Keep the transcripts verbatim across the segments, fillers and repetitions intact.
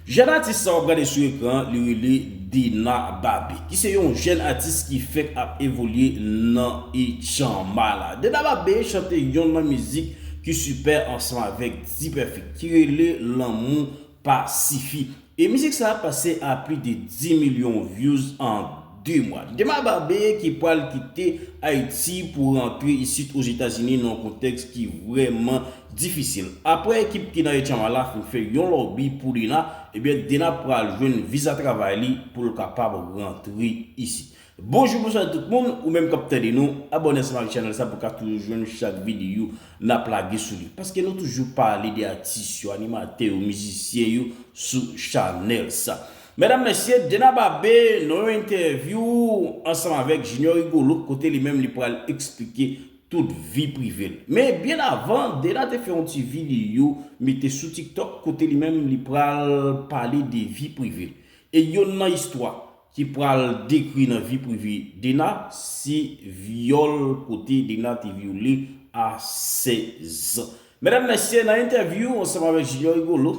Jèn atis sa w ap gade sou ekran an, li rele Dena Babe, ki se yon jèn atis ki fèk ap evolye nan Etchanma la. Dena Babe chante yon nan mizik ki sipè ansanm avèk D-Perfect, ki rele Lanmou Pa Sifi. E mizik sa a pase a plis de dis milyon views an de mwa. Dena Babe ki pral kite Ayiti pou rantre isit Ozetazini nan yon kontèks ki vrèman difisil. Apre ekip ki nan Etchanma la fin fè yon lòbi pou Dena, ebyen Dena pral jwenn viza travay li pou l kapab rantre isit. Bonjou, bonswa tout moun, ou menm k ap tande nou, abòne ansanm avèk chanèl sa pou w ka toujou jwenn chak videyo n ap lage sou li. Paske nou toujou pale de atis yo, animatè yo, mizisyen yo sou chanèl sa. Medam, mesye, Dena Babe nan yon entèvyou ansanm avèk Junior Rigolo, kote li menm li pral eksplike tout vi prive l. Men byen avan, Dena te fè yon ti videyo mete sou TikTok kote li menm li pral pale de vi prive l. E yonn nan istwa ki pral dekri nan vi prive Dena se vyòl kote Dena te vyole a sèz an. Medam, mesye, nan entèvyou ansanm avèk Junior Rigolo,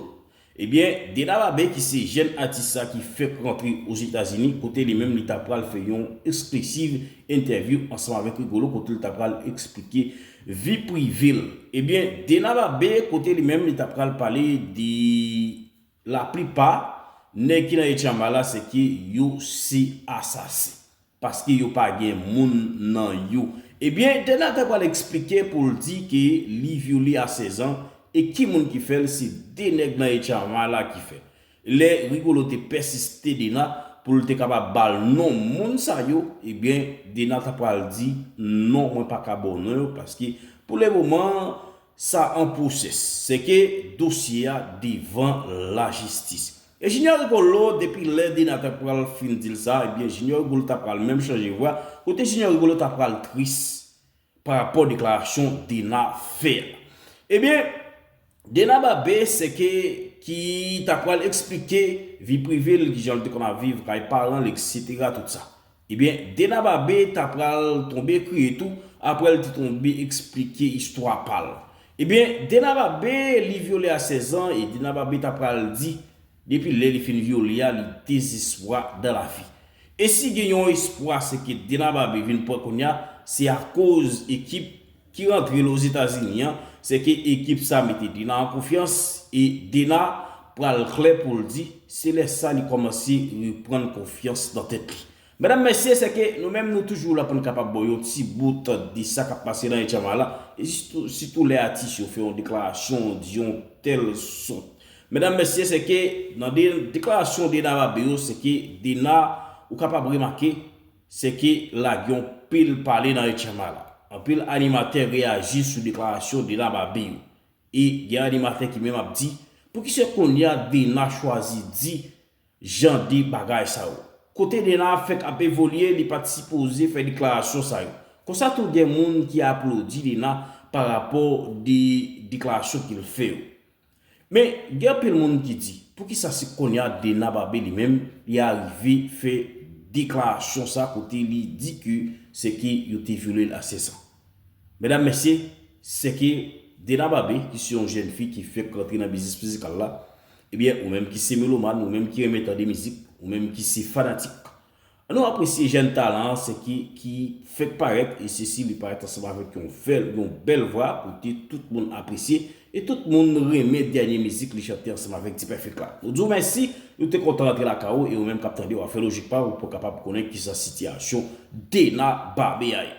ebyen, Dena Babe ki se jèn atis sa ki fèk rantre Ozetazini, kote li menm li ta pral fè yon eksklisiv entèvyou ansanm avèk Rigolo, kote li ta pral eksplike vi prive l. Ebyen, Dena Babe, kote li menm li ta pral pale de laplipa nèg ki nan Etchanma la, se ke yo se asasen. Paske yo pa gen moun nan yo. Ebyen, Dena ta pral eksplike pou l di ke li vyole a sèz an, e ki moun ki fè l, se de nèg nan Etchanma la ki fè l. Lè Rigolo te pèsiste Dena pou l te kapab ba l non moun sa yo, ebyen, Dena ta pral di, "Non, mwen pa ka ba w non yo, paske pou le moman, sa an pwosès." Se ke dosye a devan lajistis. E Junior Rigolo, depi lè Dena ta pral fin di l sa, ebyen, Junior Rigolo ta pral menm chanje vwa, kote Junior Rigolo ta pral tris pa rapò deklarasyon Dena fè a. Ebyen, Dena Babe, se ke ki ta pral eksplike vi prive l, kijan l te konn ap viv kay paran l, etsetera, tout sa. Ebyen, Dena Babe ta pral tonbe kriye tou, apre l te tonbe eksplike istwa pa l. Ebyen, Dena Babe, li vyole a sèz an, e Dena Babe ta pral di, depi lè li fin vyole a, li dezespwa dan lavi. E si gen yon espwa, se ke Dena Babe vin pran kounye a, se akoz ekip ki rantre l Ozetazini an, se ke ekip sa mete Dena an konfyans, e Dena pral klè pou l di, se lè sa li kòmanse reprann konfyans nan tèt li. Medam, mesye, se ke nou menm nou toujou la pou n kapab ba w yon ti bout de sa k ap pase nan Etchanma la, e sitou, sitou lè atis yo fè yon deklarasyon, di yon tèl sòt. Medam, mesye, se ke nan de, deklarasyon Dena Babe yo, se ke Dena, ou kapab remake, se ke lage yon pil pale nan Etchanma la. Anpil animatè reyaji sou deklarasyon Dena Babe yo. E gen animatè ki menm ap di, poukisa kounye a Dena chwazi di jan de bagay sa yo? Kote Dena fèk ap evolye, li pa t sipoze fè deklarasyon sa yo. Konsa tou gen moun ki aplodi Dena pa rapò de deklarasyon ke l fè yo. Men, gen anpil moun ki di, poukisa se kounye a Dena Babe li menm, li arive fè deklarasyon sa kote li di ke se ke yo te vyole l a sèz an? Medam, mesye, se ke Dena Babe, ki se yon jèn fi ki fèk rantre nan biznis mizikal la, ebyen, ou menm ki se melomàn, ou menm ki renmen tande mizik, ou menm ki se fanatik, ann nou apresye jèn talan an, se ki, ki fèk parèt, e sesi li parèt ansanm avèk yon bèl, yon bèl vwa, kote tout moun apresye, e tout moun renmen dènye mizik li chante ansanm avèk D-Perfect la. Nou di w mèsi, nou te kontan rantre lakay ou, e ou menm k ap tande, w a fè lojik pa w pou w kapab konnen kisa sitiyasyon Dena Babe a ye.